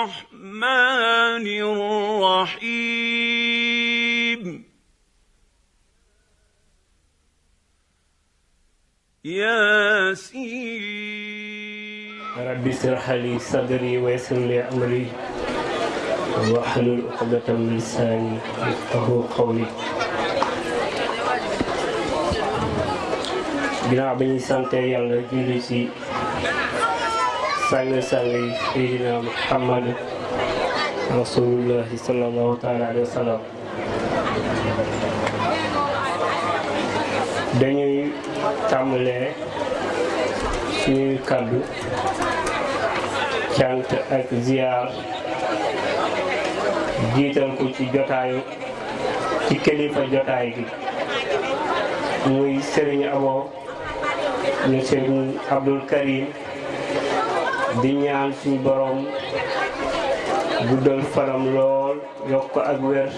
الرحمن الرحيم ياسين رب اشرح لي صدري ويسر لي أمري واحلل عقدة من لساني يفقهوا قولي. ginnaaw bi ñuy sante yàlla julli ci sang-sang yi Seydina Muhammad rasulullahi sallallahu taala alayhi wa sallam, dañuy tàmbalee suñuy kàddu cant ak ziyaar jiital ko ci kilifa jotaay gi muy Serigne Abo ñu Serigne Abdul Karim, di ñaan suñu borom guddal fanam lool yokk ko ak wér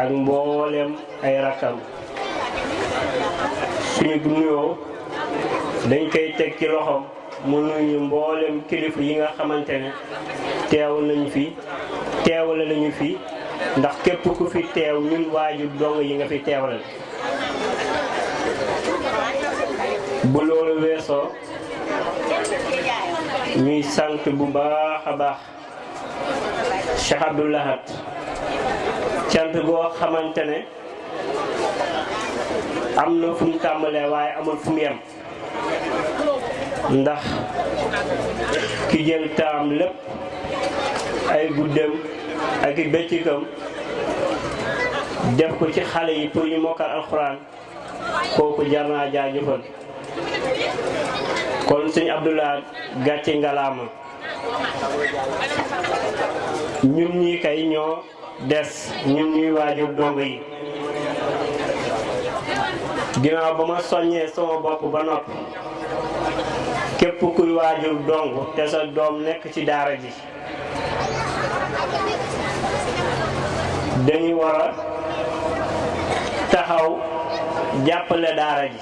ak mboolem ay rakam. suñu nuyoo dañ koy teg ci loxoom mu nuyu mboolem kilifa yi nga xamante ne teewale nañu fi ndax képp ku fi teew ñun waajur dong yi nga fi teewal. bu loolu weesoo ñuy sant bu baax a baax Cheikh Abdou Lahad, cant goo xamante ne am na fu mu tàmbalee waaye amul fu mu yem, ndax ki jël taam lépp ay guddeem ak i bëccëgam def ko ci xale yi pour ñu mokkal alxuraan, kooku jar naa jaajëfal. kon sëñ Abdou Lahad gàcce ngalaama. ñun ñii kay ñoo des, ñun ñuy waajur dong yi. ginnaaw ba ma soññee sama bopp ba noppi, képp kuy waajur dong te sa doom nekk ci daara ji dañuy war a taxaw jàppale daara ji.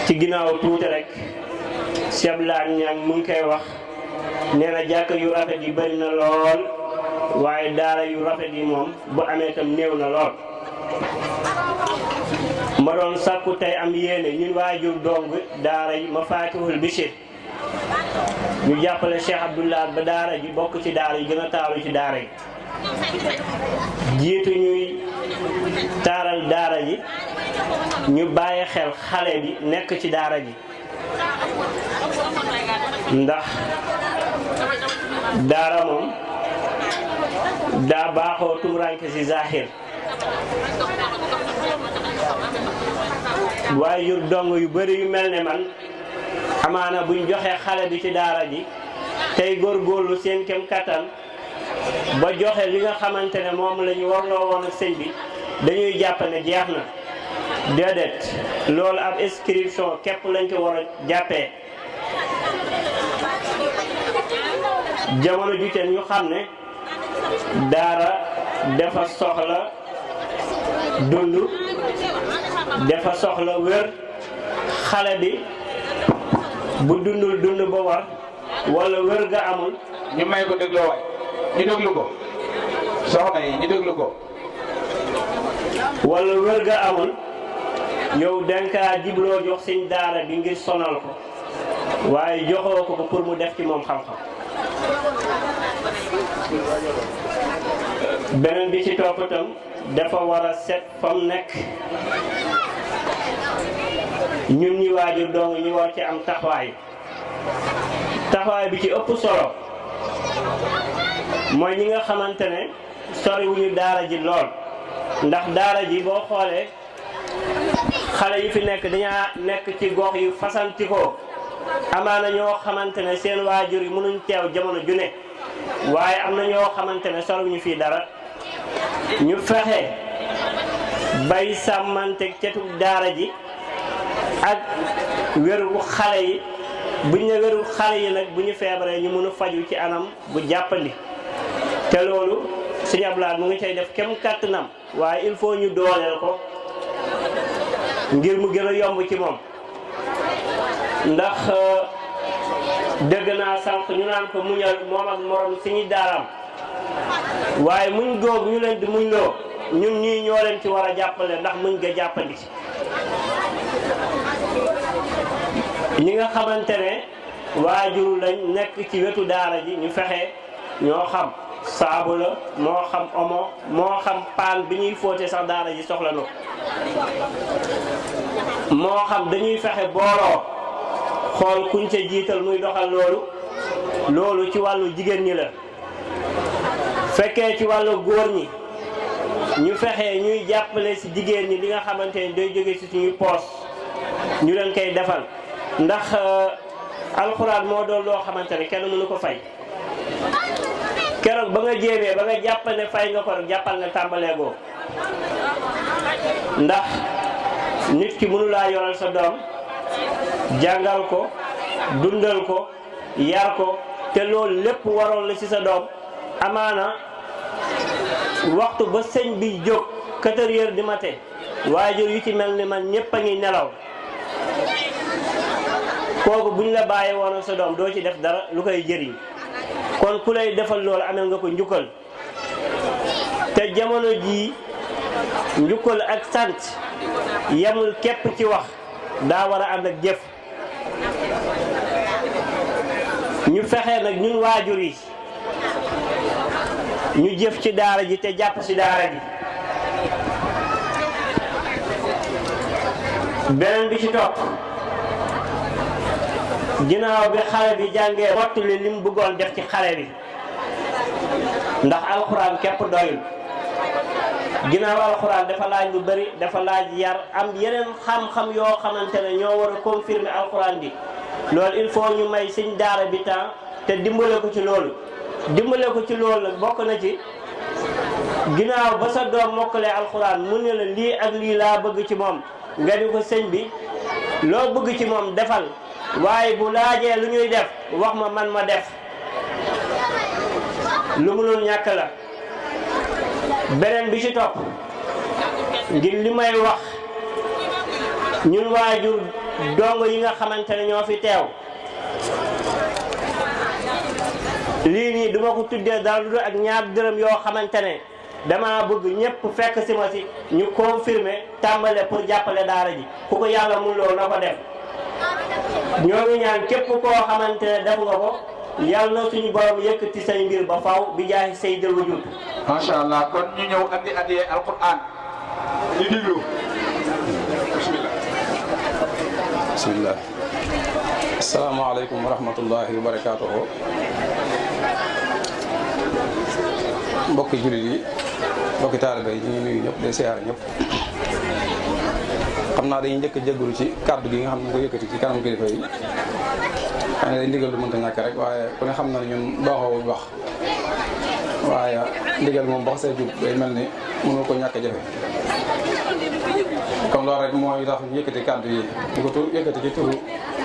ci ginnaaw tuuti rek Cheikh Laan Ñang mu ngi koy wax, nee na jàkk yu rafet yi bari na lool waaye daara yu rafet yi moom bu amee tam néew na lool. ma doon sàkku tey am yéene ñun waajur dong daara yi Mafatihul Bichri ñu jàppale Cheikh Abdou Lahad ba daara ji bokk ci daara yi gën a taaru ci daara yi. jiitu ñuy taaral daara ji ñu bàyyi xel xale bi nekk ci daara ji, ndax daara moom daa baaxoo tumuranke ci zahir. waaye yu dong yu bari yu mel ne man amaana buñ joxee xale bi ci daara ji tey góorgóorlu seen kem kattan ba joxe li nga xamante ne moom la ñu warloo woon ak sëñ bi, dañuy jàpp ne jeex na. déedéet, loolu ab inscription képp lañ ko war a jàppee. jamono jute ñu xam ne daara dafa soxla dund, dafa soxla wér. xale bi bu dundul dund ba war wala wér ga amul, ñu may ko dégloo waay, ñu déglu ko soxna yi, ñu déglu ko. wala wér ga amul, yow dankaa jibloo jox sëñ daara bi ngir sonal ko waaye joxoo ko pour mu def ci moom xam-xam. beneen bi ci topp itam dafa war a set fa mu nekk. ñun ñi waajur dong ñu war ci am taxawaay bi ci ëpp solo mooy ñi nga xamante ne soriwuñu daara ji lool, ndax daara ji boo xoolee xale yi fi nekk dañaa nekk ci gox yu fasantikoo. amaana ñoo xamante ne seen waajur yi mënuñ teew jamono ju ne, waaye am na ñoo xamante ne soriwuñu fii dara. ñu fexe bay sàmmanteeg cetu daara ji ak wéru xale yi. buñ ne wéru xale yi nag bu ñu feebaree ñu mën a faju ci anam bu jàppandi, te loolu Sëñ Abdou Lahad mu ngi cay def kem kàttanam, waaye il faut ñu dooleel ko ngir mu gën a yomb ci moom. ndax dégg naa sànq ñu naan ko muñal moom ak morom suñuy daaram waaye muñ googu ñu leen di muñ loo ñun ñii ñoo leen ci war a jàppale ndax muñ nga jàppandi ci ñi nga xamante ne waajur lañ nekk ci wetu daara ji ñu fexe ñoo xam saabu la moo xam omo moo xam paan bi ñuy fóote sax daara ji soxla na moo xam dañuy fexe booloo xool kuñ ca jiital muy doxal loolu ci wàllu jigéen ñi la fekkee ci wàllu góor ñi ñu fexe ñuy jàppale ci jigéen ñi li nga xamante ne day jóge ci suñuy poos ñu leen koy defal ndax alxuraan moo doon loo xamante ne kenn mënu ko fay keroog ba nga jéemee ba nga jàpp ne fay nga ko rek jàppal nga tàmbalee goo ndax nit ki mënu laa yoral sa doom jàngal ko dundal ko yar ko te loolu lépp waroon la ci sa doom amaana waxtu ba sëñ bi jóg 4 heures du matin waajur yu ci mel ni man ñëpp a ngi nelaw kooku buñ la bàyyi woon ak sa doom doo ci def dara lu koy jëriñ kon ku lay defal loolu amel nga ko njukkal te jamono jii njukkal ak sant yemul képp ci wax daa war a ànd ak jëf ñu fexe nag ñun waajur yi ñu jëf ci daara ji te jàpp ci daara ji beneen bi ci topp ginnaaw bi xale bi jàngee mottali li mu bëggoon def ci xale bi ndax alxuraan képp doyul ginnaaw alxuraan dafa laaj lu bari dafa laaj yar am yeneen xam-xam yoo xamante ne ñoo war a confirmer alxuraan bi loolu il faut ñu may suñ daara bi temps te dimbale ko ci loolu nag bokk na ci ginnaaw ba sa doom mokkalee alxuraan mu ne la lii ak lii laa bëgg ci moom nga di ko sëñ bi loo bëgg ci moom defal waaye bu laajee lu ñuy def wax ma man ma def lu mënul ñàkk la beneen bi ci topp ngir li may wax ñun waajur dongo yi nga xamante ne ñoo fi teew lii nii duma ko tuddee dara lu dul ak ñaar dërëm yoo xamante ne dama bëgg ñëpp fekk si ma si ñu confirmer tàmbale pour jàppale daara ji ku ko yàlla mun loolu na ko def ñoo ngi ñaan képp koo xamante ne def nga ko yàlla na suñu borom yëkkati say mbir ba faw bi jaahi sayyidil wujud. macha allah kon ñu ñëw andi adiyee alquran ñu diglu bismillah. bismillah. asalaamaaleykum wa rahmatullahi wa barakaatuhu. mbokki jullit yi mbokki taalibe yi ñu ngi nuyu ñëpp de siyaare ñëpp. xam naa dañuy njëkk a jégalu ci kàddu gi nga xam ne ñu ko yëkkati ci kanam kilifa yi xëy na day ndigal lu mënta ñàkk rek waaye ku ne xam na ne ñun baaxoowuñ wax waaye ndigal moom ba xasee jub day mel ni mënul ko ñàkk a jafe comme loolu rek mooy tax ñu yëkkati kàddu yi ñu ko yëkkati ci turu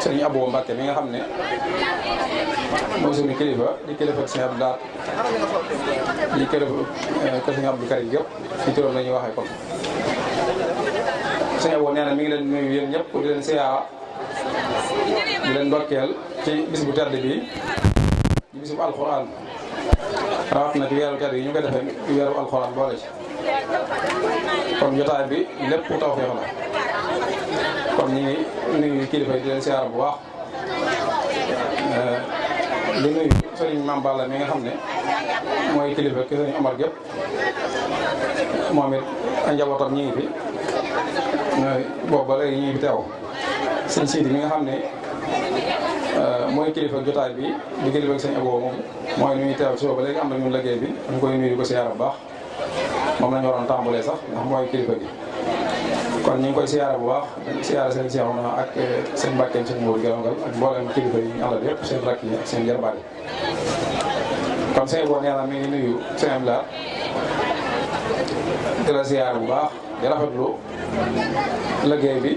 sëriñ Abou Mbacke mi nga xam ne mooy suñu kilifa di kilifa sëriñ Abdou Lahat di kilifa kër sëriñ Abdou Karim yëpp ci turam la ñuy waxee kon sëñ Abou nee na mi ngi leen nuyu yéen ñëpp di leen siyaara di leen ndokkeel ci bis bu tedd bi di bis bu alxuraan rawat na ci weeru tedd yi ñu koy defee ci weeru alxuraan boole ci kon jotaay bi lépp tawfeex la kon ñu ngi nuyu kilifa yi di leen siyaara bu baax di nuyu sëriñ Mame Balla mi nga xam ne mooy kilifa ki sëriñ Omar gépp moom it ak njabootam ñi ngi fi boobu ba léegi ñu ngi fi teew sëñ Sidi mi nga xam ne mooy kilifa jotaay bi di kilifa sëñ Abo moom mooy nu ñuy teew ci boobu ba léegi am na ñun liggéey bi ñu koy nuyu ko siyaara bu baax moom lañu waroon tàmbalee sax ndax mooy kilifa gi kon ñu ngi koy siyaara bu baax siyaara seen Seexuna ak seen mbàkkeem seen Moodu Gelongal ak mboolem kilifa yi ñu àllal yëpp seen rakk yi ak seen jarbaat yi kon sëñ Abo nee na mi ngi nuyu sëñ Abdou Lahat di la siyaara bu baax di rafetlu liggéey bi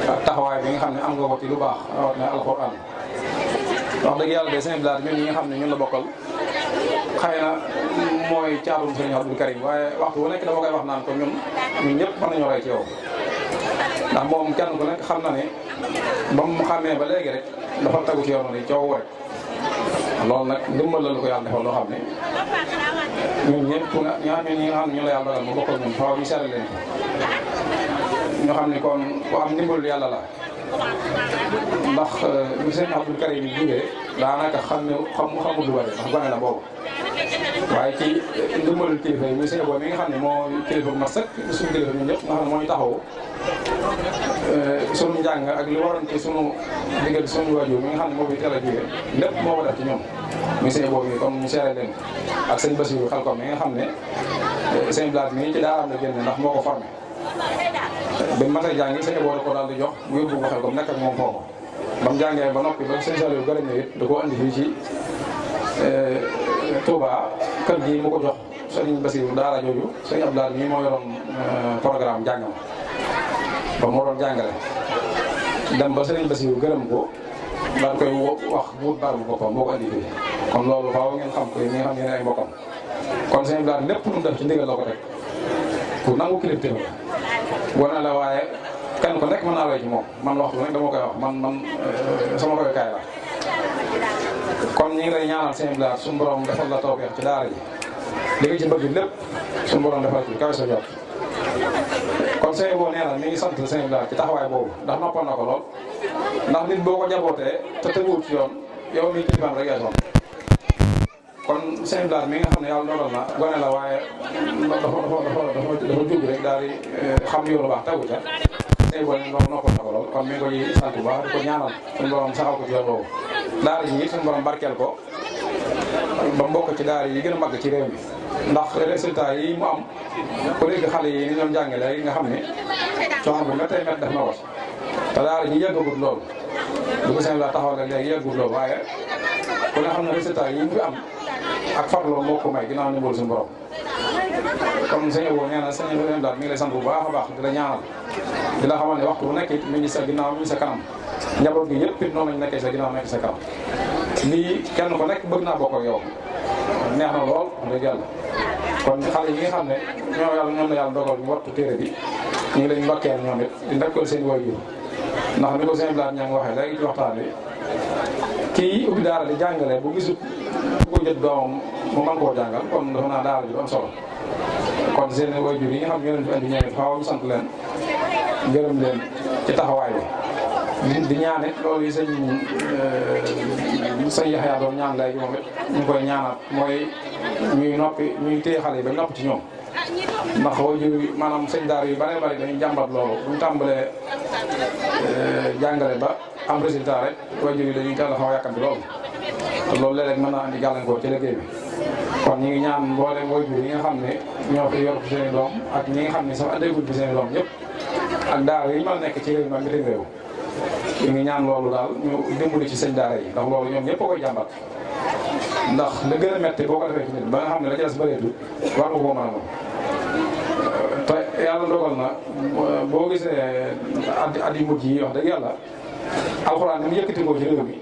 ak taxawaay bi nga xam ne am nga ko ci lu baax rawat na alxuraan wax dëgg yàlla de sëñ Abdou Lahat ñun ñi nga xam ne ñun la bokkal xëy na mooy caatum sëñ Abdou Karim waaye waxtu bu nekk dama koy wax naan ko ñun ñëpp mën nañoo roy ci yow ndax moom kenn ku nekk xam na ne ba mu xàmmee ba léegi rek dafa tegu ci yoon ni coow rek loolu nag ndimbal la lu ko yàlla defal loo xam ne ñun ñëpp ñi nga xam ne ñu la yàlla dogal mu bokk ak ñun faaw ñu seetal leen ñoo xam ne kon ku am ndimbalu yàlla la ndax ñu sëñ Abdou Karim yi jógee daanaka xamul lu bari ndax gone la boobu waaye ci ndimbalul kilifa yi muy sëñ boobu mi nga xam ne moo kilifa bu mat sëkk suñu kilifa ñun ñëpp nga xam ne moo ñu taxaw sunu njàng ak li waroon ci sunu diggante sunu waajur mi nga xam ne moo fi teel a jógee lépp moo ko def ci ñoom muy sëñ boobu yi comme ñu seere leen ak sëñ Bassirou Xelkom mi nga xam ne sëñ Blaat mii ci daaraam la génne ndax moo ko formé ba mu matee jàngi sëñ boobu ko daal di jox mu yóbbu ko Xelkom nekk ak moom foofu ba mu jàngee ba noppi ba sëñ Saliou gërëm ñëw it da koo andi fii ci Touba kër gi mu ko jox sëñ Bassirou daara jooju sëñ Abdoulaye mii moo yoroon programme jàngam ba moo doon jàngale dem ba sëñ Bassirou gërëm ko daal koy wax wut barabu boppam moo ko andi fii kon loolu faaw ngeen xam ko ñi nga xam ne ay mbokkam kon sëñ Abdoulaye lépp lu mu def ci ndigal la ko teg ku nangu kilifteef la wane la waaye kenn ko nekk mën naa roy ci moom man waxtu nag dama koy wax man sama royukaay la kon ñi ngi lay ñaanal sëñ Abdoulaye suñu borom defal la tawfeex ci daara ji li nga ci bëgg lépp suñu borom defal ci kaw sa jot kon sëñ boo nee na mi ngi sant sëñ Abdoulaye ci taxawaay boobu ndax noppal na ko lool ndax nit boo ko jabootee te tëguwul ci yoon yow mii kilifaam rek yaay sonn kon sëñ Abdoulaye mi nga xam ne yàlla dogal na gone la waaye dafa jóg rek daal di xam yoonu baax tegu ca sëñ boo nee loolu noppal na ko lool kon mi ngi koy sant bu baax di ko ñaanal suñu borom saxal ko ci yoon boobu daara ji suñu borom barkeel ko ba mbokk ci daara yi gën a màgg ci réew mi ndax résultat yi mu am ku dégg xale yi ni ñoom jàngale yi nga xam ne coono bu méttee mett def na ko te daara ji yàggagut loolu du ko sëñ la taxawal rek léegi yàggut loolu waaye ku ne xam ne résultat yi mu fi am ak farloo moo ko may ginnaaw ñu mboolu suñu borom comme sëñ boo nee na sëñ daal mi ngi lay sant bu baax a baax di la ñaanal di la xamal ne waxtu bu nekk it mi ngi sa ginnaaw mi ngi sa kanam njaboot gi yëpp it noonu lañ nekkee sa ginnaaw nekk sa kanam lii kenn ko nekk bëgg naa bokk ak yow neex na lool wax dëgg yàlla kon xale yi nga xam ne ñoom la yàlla dogal ñu wattu téere bi ñu ngi leen ndokkeel ñoom it di ndokkeel seen waajur ndax ni ko sëñ Blaat ñaa ngi waxee léegi ci waxtaan bi kii ubbi daara di jàngale bu gisut bu ko jot doomam mu mën koo jàngal kon dafa naa daara ji du am solo kon seen waajur yi nga xam ne ñoo leen fi andi ñoom it faaw ñu sant leen gërëm leen ci taxawaay bi di ñaan it loolu yi sëñ Yaxya doon ñaan léegi moom it ñu koy ñaanaat mooy ñuy téye xale yi ba nopp ci ñoom ndax waajur maanaam sëñ daara yu bare bare dañuy jàmbat loolu bu ñu tàmbalee jàngale ba am résultat rek waajur yi dañuy teel a xaw a yàkkamti loolu te loolu léeg-léeg mën naa andi gàllankoor ci liggéey bi kon ñi ngi ñaan mboolem waajur yi nga xam ne ñoo fi yor fi seen i doom ak ñi nga xam ne sax andegul fi seen i doom ñëpp ak daara yi ma nekk ci réew mi ak bitim réew ñu ngi ñaan loolu daal ñu dimbali ci sëñ daara yi ndax loolu ñoom ñëpp a koy jàmbat ndax la gën a metti boo ko defee ci nit ba nga xam ne la ca des bëreetul war nga koo mën a moom te yàlla dogal na boo gisee at yu mujj yi wax dëgg yàlla alxuraan ni mu yëkkati ko ci réew mi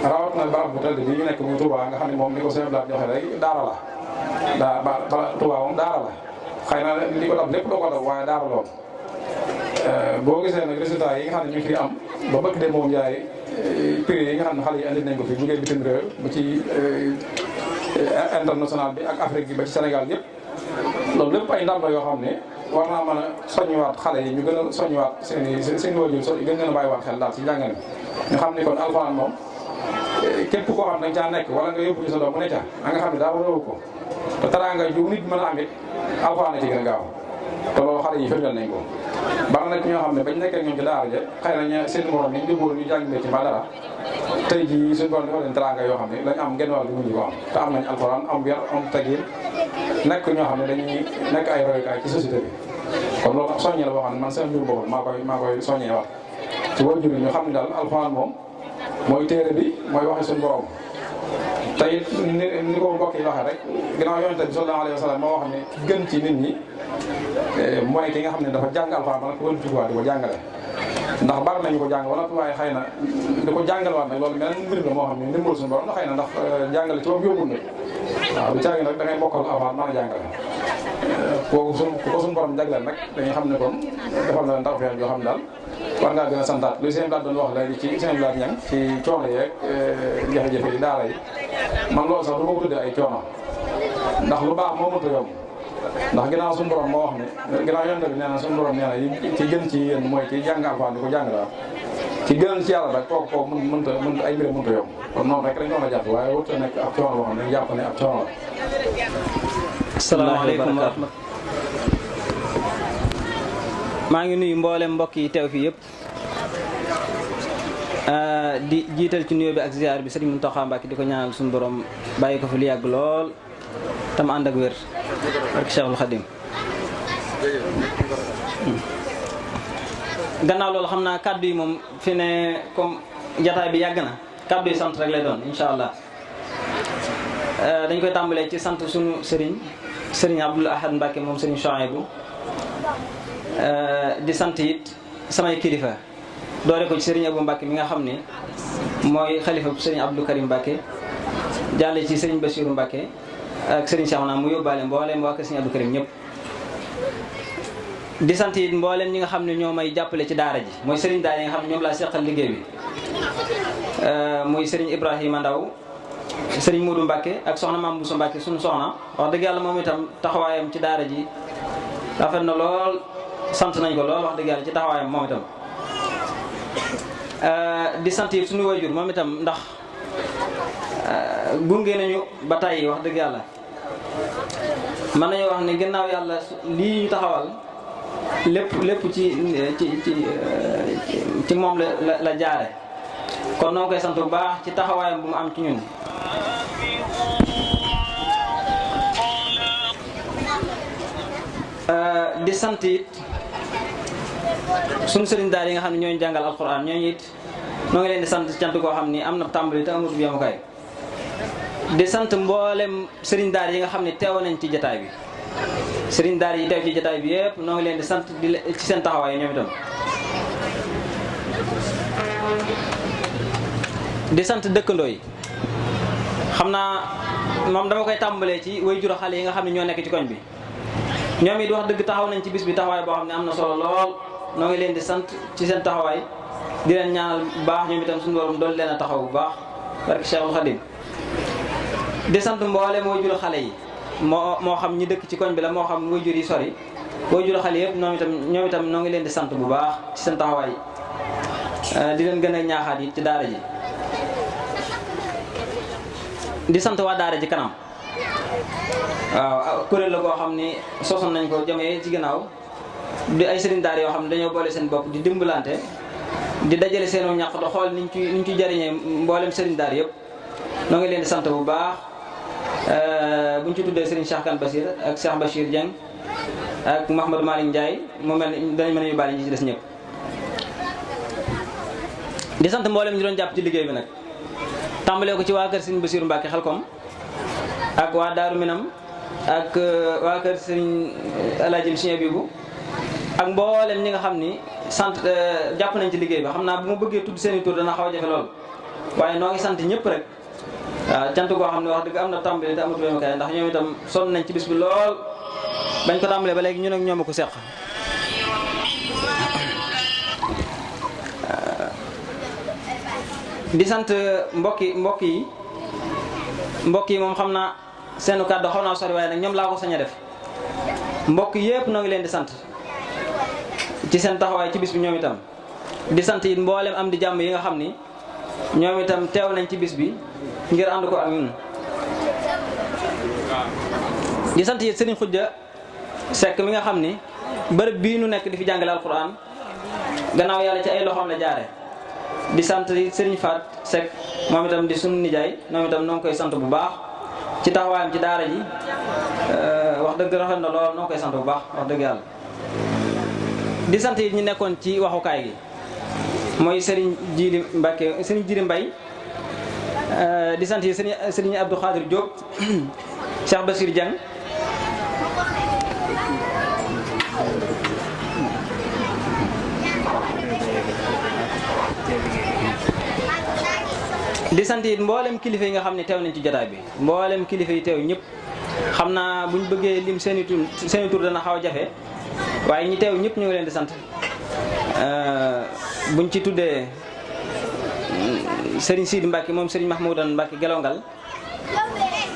rawat na barab bu tëdd bi ñu nekk muy Touba nga xam ne moom ni ko sëñ Blaat joxe rek daara la ba Touba moom daara la xëy na li ko dab lépp doo ko dab waaye daara lool boo gisee nag résultat yi nga xam ne ñu ngi fi am ba bëgg de moom yaay prix yi nga xam ne xale yi andi nañ ko fi jugee bitim réew ba ci international bi ak Afrique bi ba ci Sénégal yëpp loolu lépp ay ndam la yoo xam ne war naa mën a soññiwaat xale yi ñu gën a soññiwaat seen wajur gën leen a bàyyiwaat xel daal ci njàngale ñu xam ne kon alxuraan moom képp koo xam dañ caa nekk wala nga yóbbu ci sa doom mu ne ca a nga xam ne daa réewu ko te teraanga ju nit mën a am it alxuraan a ci gën a gaaw te loolu xale yi firndeel nañ ko bari na ñoo xam ne bañ nekkee ñoom ci daara ja xëy na seen morom yi ñu ñu jàng ci mbaa dara tey jii suñu borom dafa leen teraanga yoo xam ne lañ am genn wàll bi mujj ko am te am nañ alxuraan am yar am teggin nekk ñoo xam ne dañuy nekk ay royukaay ci société bi kon loolu ak soññee la boo xam ne man seen mbir boobu maa koy soññee wax ci waajur yi ñu xam ne daal alxuraan moom mooy téere bi mooy waxe suñu borom te it ni ko mbokk yi waxee rek ginnaaw yonente bi sallallahu alayhi wa sallam moo wax ne ki gën ci nit ñi mooy ki nga xam ne dafa jàng alxuraan ba nag ko wëlbati di ko jàngale ndax bari nañu ko jàng wala waaye xëy na di ko jàngalwaat nag loolu meneen mbir la moo xam ne ndimbal suñu borom la xëy na ndax jàngale ci moom yombul nag waaw du caagi nag da ngay mokkal alxuraan mën a jàngale kooku ku ko suñu borom jagleel nag dañuy xam ne kon defal na leen tawfeex yoo xam ne daal war ngaa gën a santaat lu seen daal doon wax léegi ci seen laaj ñang ci coono yeeg jafe-jafe yi daara yi man loolu sax du ma ko tuddee ay coono ndax lu baax moo mënta yomb ndax ginnaaw suñu borom moo wax ne ginnaaw yonent bi nee na suñu borom nee na ci gën ci yéen mooy ci jàng alxuraan di ko jàng daal ci gënal ci yàlla rek toog foofu mënta ay mbir mënta yomb kon noonu rek dañ doon a jàpp waaye wut nekk ab coono boo xam ne jàpp ne ab coono la. asalaamaaleykum wa rahmatulah. maa ngi nuyu mboolem mbokk yi teew fii yëpp di jiital ci nuyoo bi ak ziar bi Serigne Mountakha Mbacké di ko ñaanal suñu borom bàyyi ko fi lu yàgg lool tam ànd ak wér barke Cheikhul Khadim. gannaaw loolu xam naa kaddu yi moom fi ne comme jataay bi yàgg na kaddu yi sant rek lay doon incha allah dañ koy tàmbalee ci sant suñu Serigne Abdoul Ahad Mbacké moom Serigne Chouaïbou di sant it samay kilifa doore ko ci Serigne Abou Mbacké mi nga xam ne mooy xalifa Serigne Abdou Karim Mbacké jàlle ci Serigne Bassirou Mbacké ak Serigne Cheikhouna mu yóbbaale mbooleem waa kër Serigne Abdou Karim ñëpp. di sant it mbooleem ñi nga xam ne ñoo may jàppale ci daara ji mooy Serigne daara yi nga xam ne ñoom laa seqal liggéey bi muy Serigne Ibrahima Ndaw Serigne Modou Mbacké ak soxna Mame Bousso Mbacké suñu soxna wax dëgg yàlla moom itam taxawaayam ci daara ji rafet na lool sant nañ ko lool wax dëgg yàlla ci taxawaayam moom itam di sant yi suñu waajur moom itam ndax gunge nañu ba tàyyi wax dëgg yàlla mën nañu wax ne gannaaw yàlla lii ñu taxawal lépp ci moom la jaare kon noo koy sant bu baax ci taxawaayam bu mu am ci ñun di sant it suñu sëriñ daara yi nga xam ne ñooñu jàngal alxuraan ñooñu it noo ngi leen di sant cant koo xam ni am na tàmbali te amut bi yamukaay di sant mboolem sëriñ daara yi nga xam ne teew nañ ci jataay bi sëriñ daara yi teew ci jataay bi yëpp noo ngi leen di sant ci seen taxawaay ñoom itam di sant dëkkandoo yi xam naa moom dama koy tàmbalee ci way jur xale yi nga xam ne ñoo nekk ci koñ bi ñoom it wax dëgg taxaw nañ ci bis bi taxawaay boo xam ne am na solo lool noo ngi leen di sant ci seen taxawaay di leen ñaanal bu baax ñoom itam suñu borom doon leen a taxaw bu baax barke Cheikhul Khadim di sant mboolem way jur xale yi moo xam ñi dëkk ci koñ bi la moo xam way jur yi sori way jur xale yëpp ñoom itam noo ngi leen di sant bu baax ci seen taxawaay di leen gën a ñaaxaat yi ci daara ji di sant waa daara ji kanam waaw kuréel la koo xam ni sosoon nañ ko jamee ci ginnaaw di ay sëriñ daara yoo xam ne dañoo boole seen bopp di dimbalante di dajale seenu ñàq da xool niñ ci jariñee mboolem sëriñ daara yëpp noo ngi leen di sant bu baax buñ ci tuddee sëriñ Cheikh Kane Bassir ak Cheikh Bachir Dieng ak Mouhamadou Malick Ndiaye mu mel ni danañ mën a yóbbaale ñi ci des ñëpp di sant mboolem ñu doon jàpp ci liggéey bi nag tàmbalee ko ci waa kër sëriñ Bassirou Mbacké Xelkom ak waa Daaru Minam ak waa kër sëriñ Alaaji Sëriñ Abibu ak mboolem ñi nga xam ni sant jàpp nañ ci liggéey ba xam naa bu ma bëggee tudd seeni tur dana xaw a jafe lool waaye noo ngi sant ñëpp rek waaw cant koo xam ne wax dëgg am na tàmbali te amatu yemakaay ndax ñoom itam sonn nañ ci bis bi lool bañ ko tàmbalee ba léegi ñun ak ñoom a ko seq di sant mbokk yi moom xam naa seenu kàddu xaw naa sori waaye nag ñoom laa ko sañ a def mbokk yëpp noo ngi leen di sant ci seen taxawaay ci bis bi ñoom itam di sant it mboolem am di jàmm yi nga xam ni ñoom itam teew nañ ci bis bi ngir ànd ko ak ñun di sant it Serigne Khoudia Seck mi nga xam ni bërëb bii nu nekk di fi jàngale alquran gannaaw yàlla ci ay loxoom la jaare di sant Serigne Fat Seck moom itam di sunu nijaay moom itam noo ngi koy sant bu baax ci taxawaayam ci daara ji wax dëgg rafet na lool noo ngi koy sant bu baax wax dëgg yàlla di sant yi ñu nekkoon ci waxukaay gi mooy Serigne Djili Mbacké Serigne Djili Mbaye di sant yi Serigne Abdou Khadir Diop Cheikh Bassir Dieng di sant it mboolem kilifa yi nga xam ne teew nañ ci jotaay bi mboolem kilifa yi teew ñëpp xam naa buñ bëggee lim seeni tur dana xaw a jafe waaye ñi teew ñëpp ñu ngi leen di sant buñ ci tuddee Serigne Sidi Mbacke moom Serigne Mahmoudan Mbacke Gelongal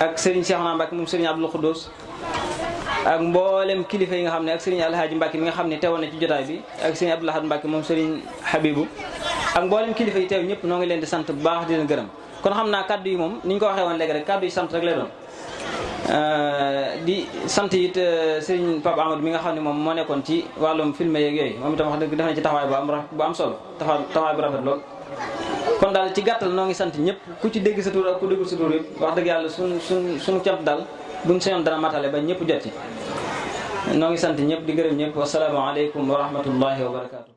ak Serigne Cheikhouna Mbacke moom Serigne Abdoul Khoudous ak mboolem kilifa yi nga xam ne ak Serigne Alhaji Mbacke mi nga xam ne teewoon na ci jotaay bi ak Serigne Abdoul Ahad Mbacke moom Serigne Habibou ak mboolem kilifa yi teew ñëpp noo ngi leen di sant bu baax di leen gërëm kon xam naa kaddu yi moom ni ñu ko waxee woon léegi rek kaddu yi sant rek lay doon di sant it Serigne Pape Amadou mi nga xam ne moom moo nekkoon ci wàllum filmé yeeg yooyu moom itam wax dëgg def na ci taxawaay bu am solo taxawaay bu rafet lool. kon daal ci gàttal noo ngi sant ñëpp ku ci dégg sa tur ak ku déggul sa tur yëpp wax dëgg yàlla suñu cant daal buñ seyoon dana matale ba ñëpp jot ci noo ngi sant ñëpp di gërëm ñëpp wasalaamaaleykum wa rahmatullahi wa barakaatu.